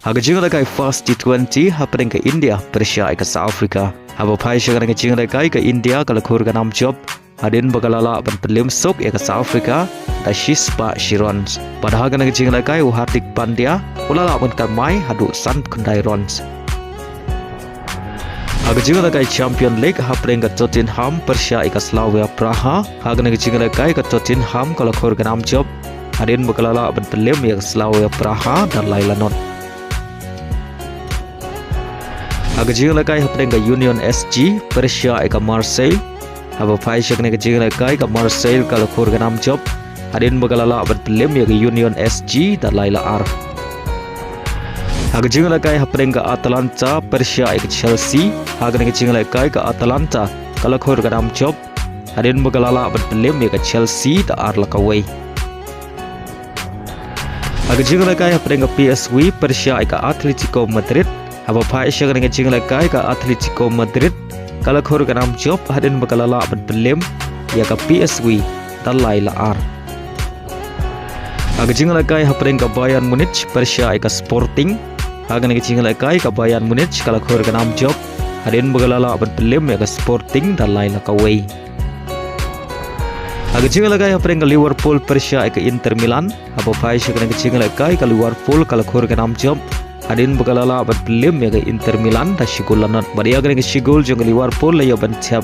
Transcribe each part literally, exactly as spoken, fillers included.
Ha ka jingïalehkai first T twenty hapdeng ka India pyrshah ïa ka South Africa. Haba phai sha kane ka jingïalehkai ka India ka la khur ka nam jop hadien ba ka la lah ban pynlem suk ïa ka South Africa da shi spah shi runs. Bad ha kane ka jingïalehkai u Hardik Pandya u la lah ban kynmaw haduh san khyndai runs. Ha ka jingïalehkai Champion League hapdeng ka Tottenham pyrshah ïa ka Slavia Praha. Ha kane ka jingïalehkai ka Tottenham ka la khur ka nam jop hadien ba ka la lah ban pynlem ïa ka Slavia Praha da lai la not. Ha ka jingïalehkai hapdeng ka Union S G pyrshah ïa ka Marseille. Haba phai sha kane ka jingïalehkai ka Marseille ka la khur ka nam jop hadien ba ka la lah ban pynlem ïa ka Union S G da lai la ar. Ha ka jingïalehkai hapdeng ka Atalanta pyrshah ïa ka Chelsea. Ha kane ka jingïalehkai ka Atalanta ka la khur ka nam jop hadien ba ka la lah ban pynlem ïa ka Chelsea da ar la kawei. Ha ka jingïalehkai hapdeng ka P S V pyrshah ïa ka Atletico Madrid. Haba phai sha kane ka jingïalehkai ka Atletico Madrid ka la khur ka nam jop hadien ba ka la lah ban pynlem ïa ka P S V da lai la ar. Ha ka jingïalehkai hapdeng ka Bayern Munich pyrshah ïa ka Sporting. Ha kane ka jingïalehkai ka Bayern Munich ka la khur ka nam jop hadien ba ka la lah ban pynlem ïa ka Sporting da lai la kawei. Ha ka jingïalehkai hapdeng ka Liverpool pyrshah ïa ka Inter Milan. Haba phai sha kane ka jingïalehkai ka Liverpool ka la khur ka nam jop hadien ba ka la lah ban pynlem ïa ka Inter Milan da shi gol la not. Bad ïa kane ka shi gol jong ka Liverpool la ïoh ban thep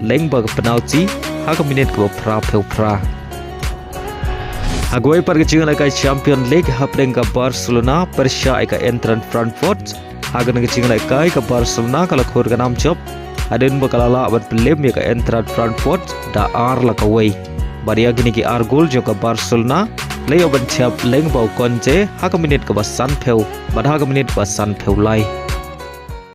lyngba ka penalty ha ka minit kaba phra phew phra. Ha kawei pat ka jingïalehkai Champion League hapdeng ka Barcelona pyrshah ïa ka Eintracht Frankfurt. Ha kane ka jingïalehkai ka Barcelona ka la khur ka nam jop hadien ba ka la lah ban pynlem ïa ka Eintracht Frankfurt da ar la kawei. Bad ïa kine ki ar gol jong ka Barcelona la ïoh ban thep lyngba u Koundé ha ka minit kaba san phew bad ha ka minit kaba san phew lai.